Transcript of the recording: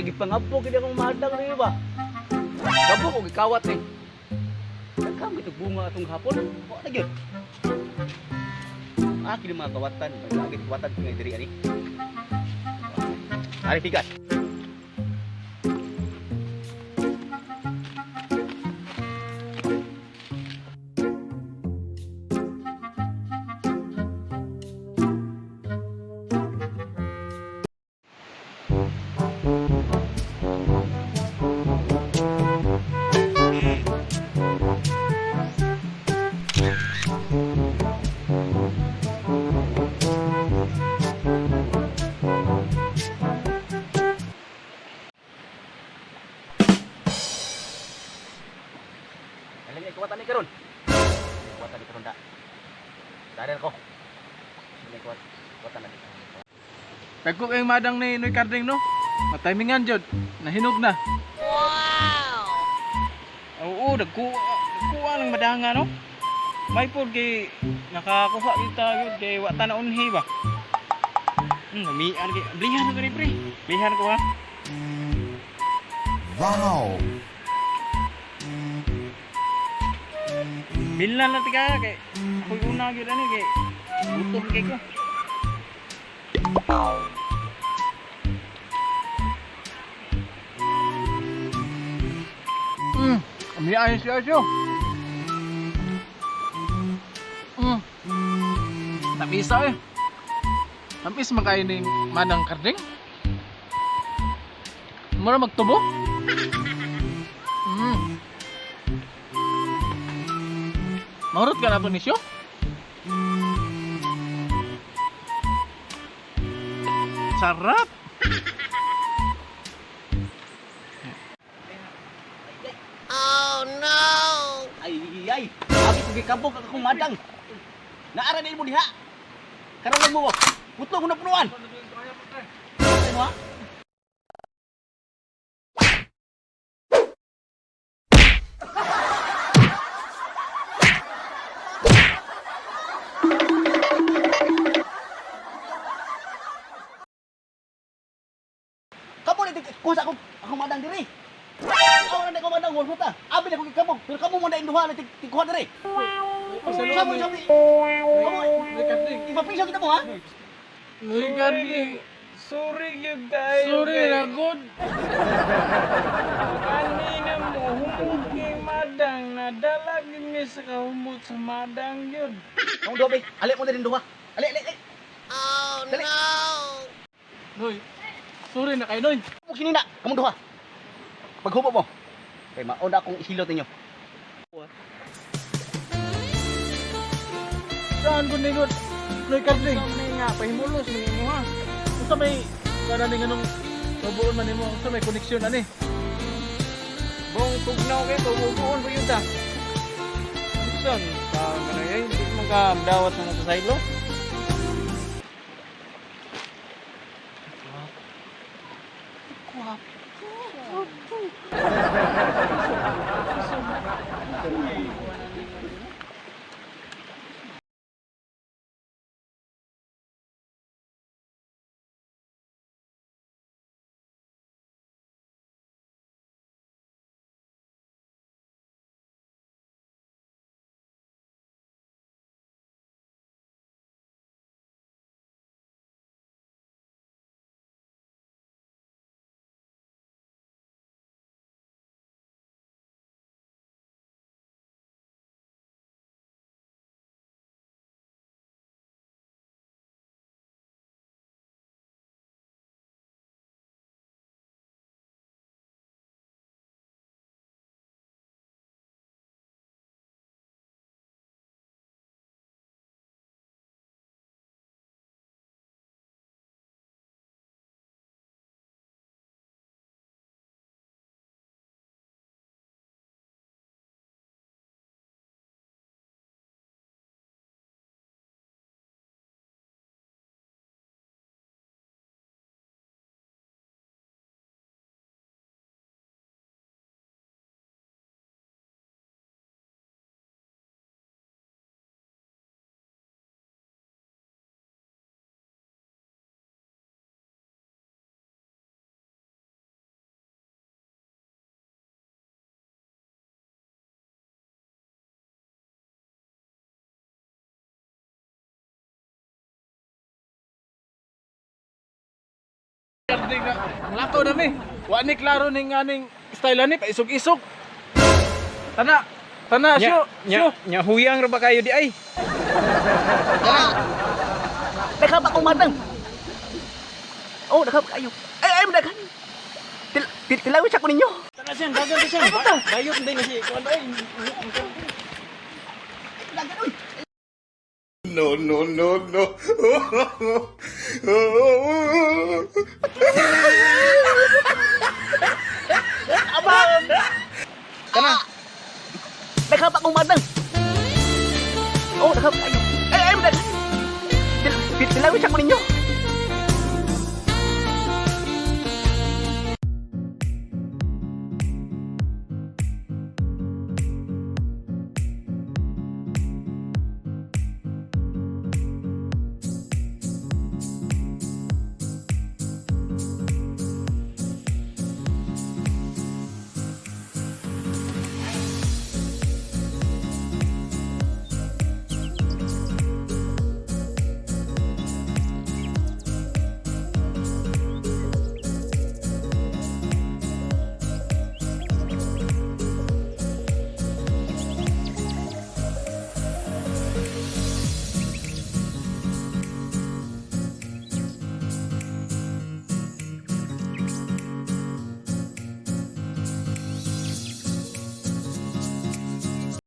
Ay, gipangabog gid akong madang ni ba. Gabok og gikawat ni. Daghan gid bunga atong hapon. Wa na gyud. Ah, kini mga kawatan, lagi kawatan ko nga diri ani. Ari pikas. Alam niya kawatan ni karon. Kawatan ni karon da. Dari ko. Sige kawat. Kawatan na ni. Dagko kayong madang ni Noy Carding, no? Matimingan jud, nahinog na. Wow! Oo, dagko dagko ng madanga, no? May pod kay nakakuha kita gyud kay wa ta na unhi ba. Lamian kay blihan ko ni pre. Blihan ko ha. Wow! Bilan na tika kay ako'y una gyud ani kay gutom kay ko. Ami ayos siya siya. Tamis eh. Tamis man kayo ning manang karding. Mura magtubo. Mahurot ka na to ni Syo? Sarap! Oh no! Ay ay, abi ko gikabog ang akong madang. Naara na imo diha. Karon lang mo. Putlo ko na punuan. Ano ha? Kamu na kuha sa akong madang diri. Aw na ko madang wala ta. Abi na ko gikabog, pero kamo mo na induha na tigkuha diri. Sabi sabi. Kamo ipapiso kita mo ha? Noy Carding, Sorry gyud kayo. sorry na good. Kanina mo humot kay madang nadala gyud mi sa kahumot sa madang gyud. Kamo duha be. Ali mo na din duha. Ali ali ali. Oh Dali. no! Noy, sorry na kayo Noy. Mo sinina, kamo duha. Paghubo mo. Kay mauna akong isilot ninyo. Saan ko ni good? Noy Carding, Sa may nga pahimulos ni mo ha. unsa may kana ning anong tubuon man nimo, unsa may koneksyon ani? Bong tugnaw kay tumubuon pa yun ta. Unsan ka manay hindi man ka dawat sa motorcycle. Lakaw na mi. Wa ni klaro ning aning style ani paisog-isog. Tana, tana Nya, syo, nya, syo. nya huyang ra ba kayo di ay? Daghan pa akong madang. Oh, daghan pa kayo. Ay, ay, daghan. Tilawin siya ko ninyo. Tara siyan, dagan ka siyan. Dayot din na si kuan ay. Daghan, uy. No, no, no, no.